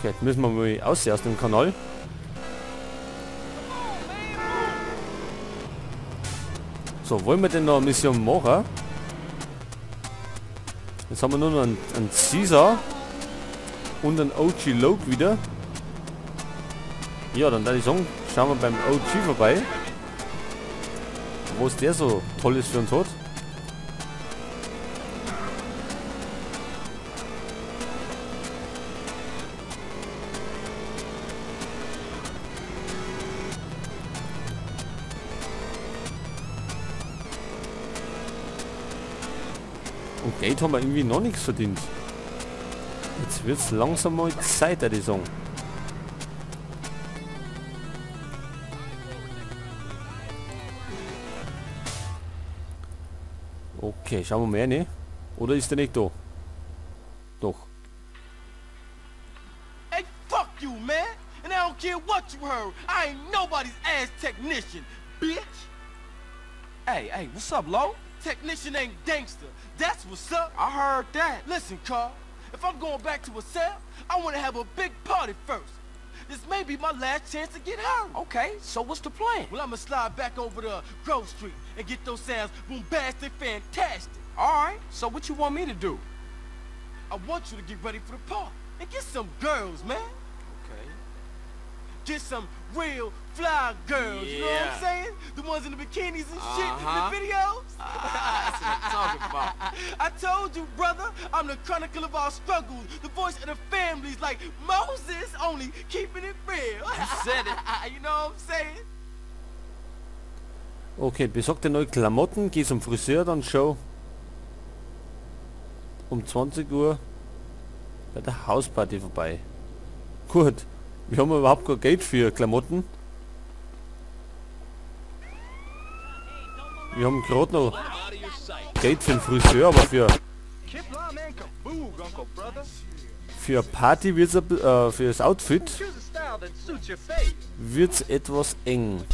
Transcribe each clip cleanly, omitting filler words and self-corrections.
Okay, jetzt müssen wir mal aus dem Kanal. So, wollen wir denn noch eine Mission machen? Jetzt haben wir nur noch einen Caesar und einen OG Loc wieder. Ja, dann würde ich sagen, schauen wir beim OG vorbei. Wo ist der so Tolles für uns hat? Und Geld haben wir irgendwie noch nichts verdient. Jetzt wird es langsam mal Zeit, würde ich sagen. Okay, schauen wir mal rein. Oder ist der nicht da? Doch. Hey, fuck you, man! And I don't care what you heard. I ain't nobody's ass technician, bitch! Hey, hey, what's up, Lo? Technician ain't gangster. That's what's up. I heard that. Listen, Carl, if I'm going back to a cell, I want to have a big party first. This may be my last chance to get hurt. Okay, so what's the plan? Well, I'ma slide back over to Grove Street and get those sounds bombastic, fantastic. All right, so what you want me to do? I want you to get ready for the party and get some girls, man. Okay. Get some real fly girls, yeah. You know what I'm saying? The ones in the bikinis and shit in the videos. That's what I'm talking about. I told you, brother, I'm the chronicle of our struggles, the voice of the families, like Moses, only keeping it real. You said it. You know what I'm saying? Okay, besorg dir neue Klamotten, geh zum Friseur, dann Show. Um 20 Uhr bei der Hausparty vorbei. Gut. Wir haben überhaupt kein Geld für Klamotten. Wir haben gerade noch Geld für den Friseur, aber für Party wird's für das Outfit wird's etwas eng.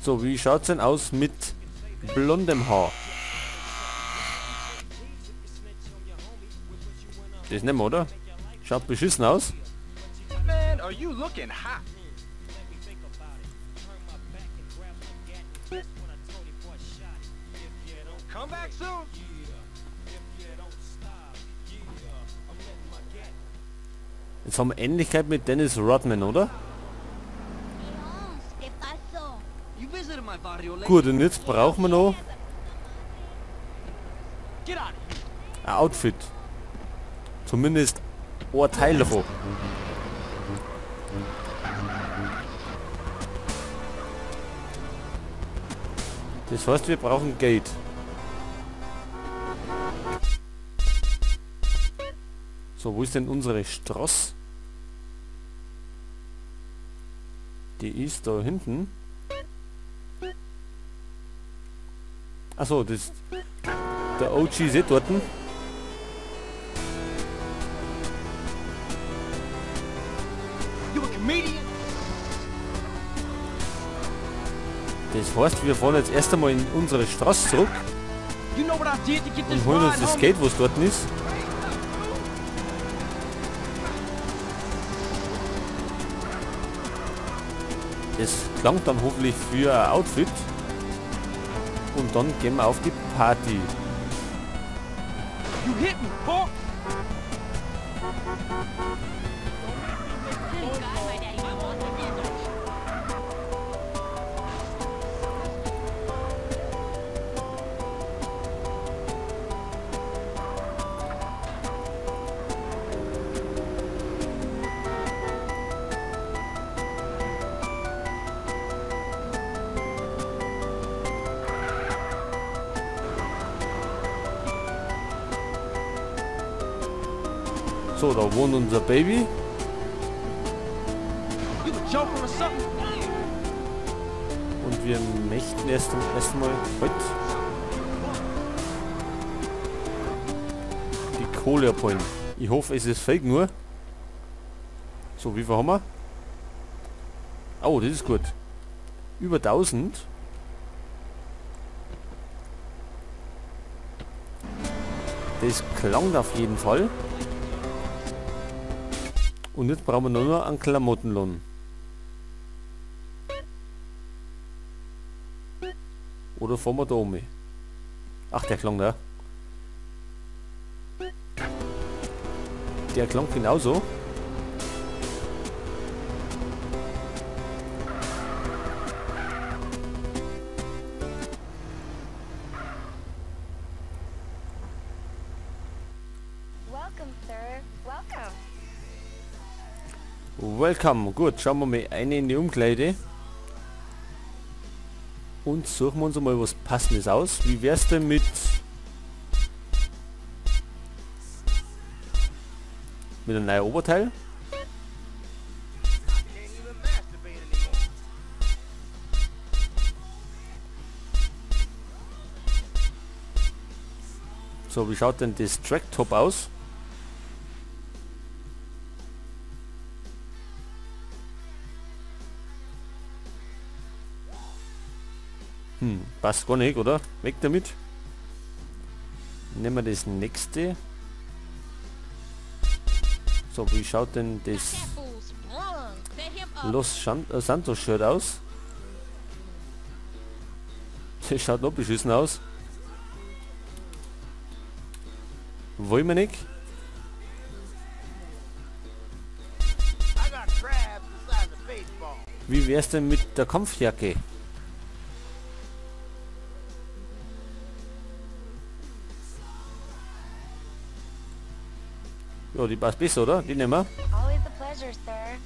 So, wie schaut's denn aus mit blondem Haar? Das nehmen wir, oder? Schaut beschissen aus. Are you looking hot? Come back soon. Jetzt haben wir Ähnlichkeit mit Dennis Rodman, oder? Gut, und jetzt brauchen wir noch ein Outfit. Zumindest ein Teil davon. Das heißt, wir brauchen Geld. So, wo ist denn unsere Straße? Die ist da hinten. Achso, das... Der OG ist eh dort. Das heißt, wir fahren jetzt erst einmal in unsere Straße zurück und holen uns das Geld, was dort ist. Das klangt dann hoffentlich für ein Outfit. Und dann gehen wir auf die Party. You hit me, pork. So, da wohnt unser Baby. Und wir möchten erst erstmal heute die Kohle abholen. Ich hoffe, es ist fake nur. So, wie viel haben wir? Oh, das ist gut. Über 1000. Das klangt auf jeden Fall. Und jetzt brauchen wir nur noch einen Klamottenlohn. Oder fahren wir da um? Ach, der klang da. Der klang genauso. Welcome, sir. Welcome. Welcome. Gut, schauen wir mal eine in die Umkleide. Und suchen wir uns mal was Passendes aus. Wie wär's denn mit einem neuen Oberteil? So, wie schaut denn das Tracktop aus? Passt gar nicht, oder? Weg damit. Nehmen wir das nächste. So, wie schaut denn das Los Santos Shirt aus? Das schaut noch beschissen aus. Wollen wir nicht? Wie wär's denn mit der Kampfjacke? Ja, die passt besser, oder? Die nehmen wir. Always a pleasure, sir.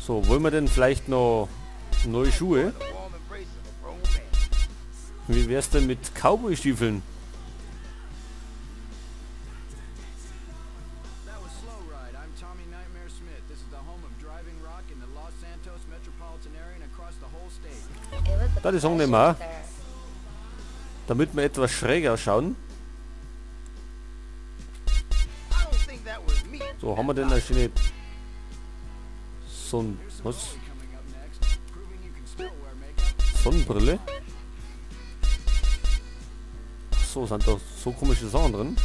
So, wollen wir denn vielleicht noch neue Schuhe? Wie wär's denn mit Cowboy-Stiefeln? Da, die Song nehmen wir. Damit wir etwas schräger schauen. So, haben wir denn eine schöne was? Sonnenbrille? Ach so, sind doch so komische Sachen drin.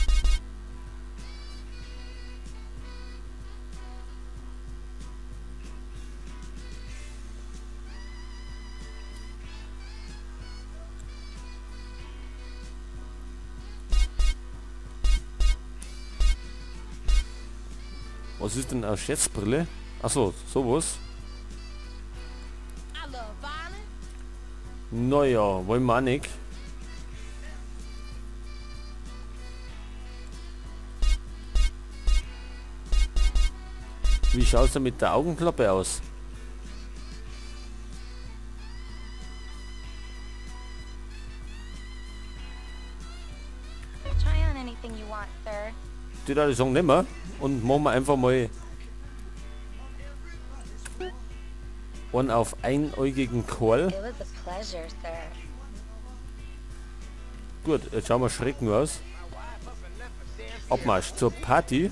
Was ist denn eine Scherzbrille? Achso, sowas. Naja, wollen wir auch nicht. Wie schaut's denn mit der Augenklappe aus? Die da die sagen nicht mehr. Und machen wir einfach mal einen auf einäugigen Kerl. Gut, jetzt schauen wir schrecken aus. Abmarsch zur Party.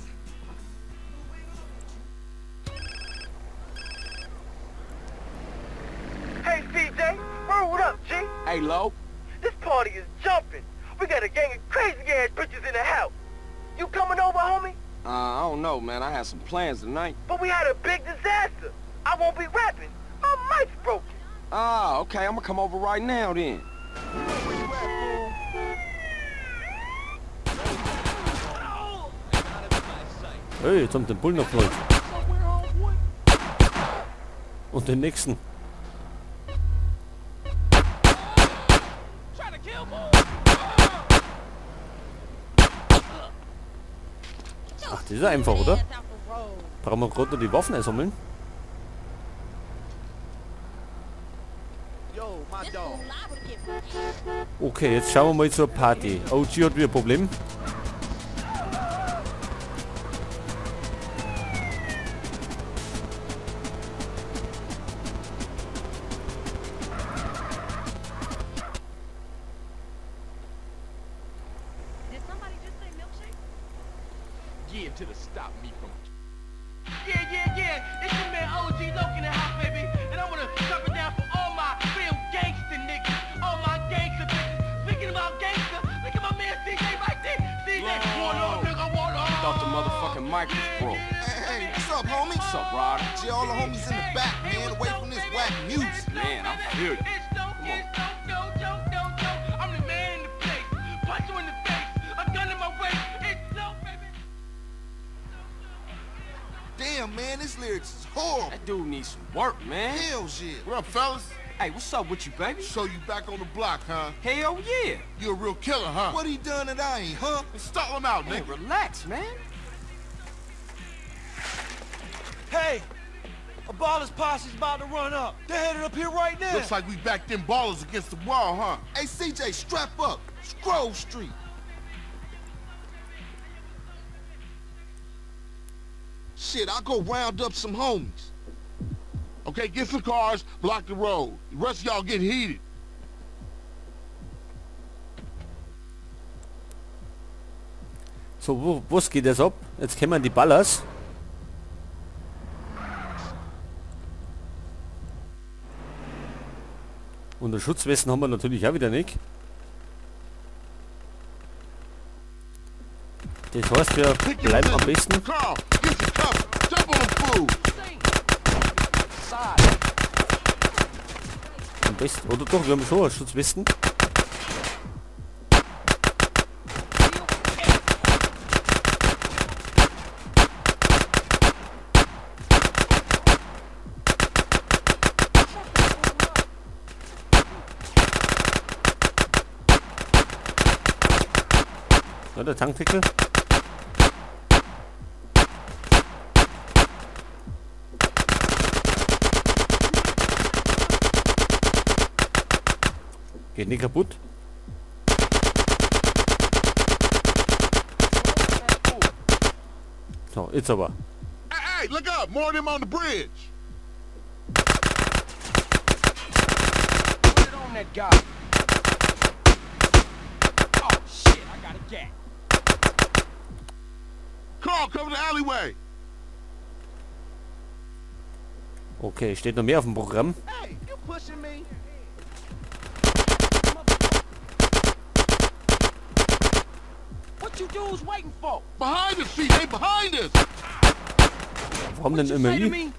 Hey CJ, what up, G? Hey Lo. This party is jumping. We got a gang of crazy ass bitches in the house. You coming over, homie? I don't know, man. I had some plans tonight. But we had a big disaster. I won't be rapping. My mic's broken. Ah, okay. I'm gonna come over right now then. Hey, jetzt haben den Bullen noch geholt. Und den nächsten. Ach, das ist ja einfach, oder? Brauchen wir gerade noch die Waffen einsammeln? Okay, jetzt schauen wir mal zur Party. OG hat wieder ein Problem. Yeah, yeah, yeah. It's your man OG Loc in the house, baby. And I wanna drop it down for all my real gangster niggas. All my gangster bitches. Speaking about gangster, look at my man CJ right there. Motherfucking mic was broke. Hey, what's up, homie? What's up, Ryder? Gee, all the homies in the back, man, away from this whack music. Man, I feel you. Come on. I'm the man in the place. Punch you in the face. A gun in my waist. It's low, baby. Damn, man, this lyrics is horrible. That dude needs some work, man. Hell yeah. What up, fellas? Hey, what's up with you, baby? So you back on the block, huh? Hell yeah. You a real killer, huh? What he done that I ain't, huh? Let's stall him out, Hey, nigga. relax, man. Hey, a Ballas posse's about to run up. They're headed up here right now. Looks like we backed them Ballas against the wall, huh? Hey, CJ, strap up. It's Grove Street. Shit, I'll go round up some homies. Okay, get some cars, block the road. The rest of y'all get heated. So, was geht jetzt ab? Jetzt kommen die Ballas. Und den Schutzwesten haben wir natürlich auch wieder nicht. Das heißt, wir bleiben am besten. Carl, get some cover. Jump on them fools. Am besten, oder doch, wir haben schon einen Schutzwesten. Ja, der Tankdeckel. Geht nicht kaputt. So, jetzt aber. Hey, hey, look up! More of them on the bridge. Put it on that guy. Oh shit, I got a gap. Carl, cover the alleyway. Okay, steht noch mehr auf dem Programm. Hey, you pushing me? What you dudes waiting for? Behind us, CJ, behind us. Warum denn immer ich?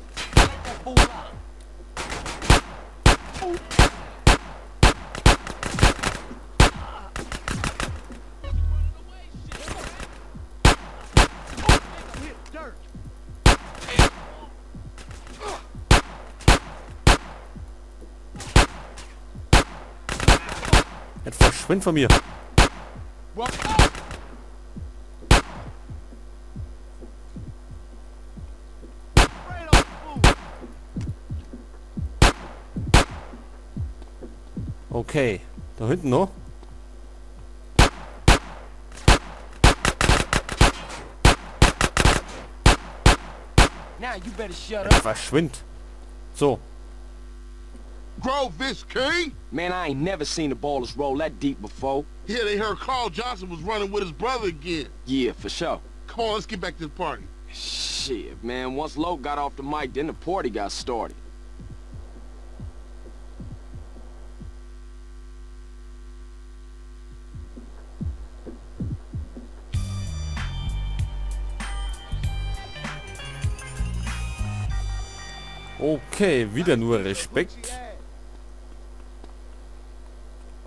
Jetzt verschwind von mir. Okay, da hinten noch. Jetzt verschwind. So. Grove this King? Man, I ain't never seen the Ballas roll that deep before. Yeah, they heard Carl Johnson was running with his brother again. Yeah, for sure. Come on, let's get back to the party. Shit, man, once Loc got off the mic, then the party got started. Okay, wieder nur Respekt.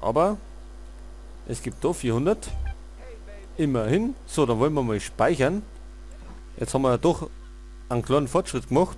Aber es gibt doch 400. Immerhin. So, dann wollen wir mal speichern. Jetzt haben wir doch einen kleinen Fortschritt gemacht.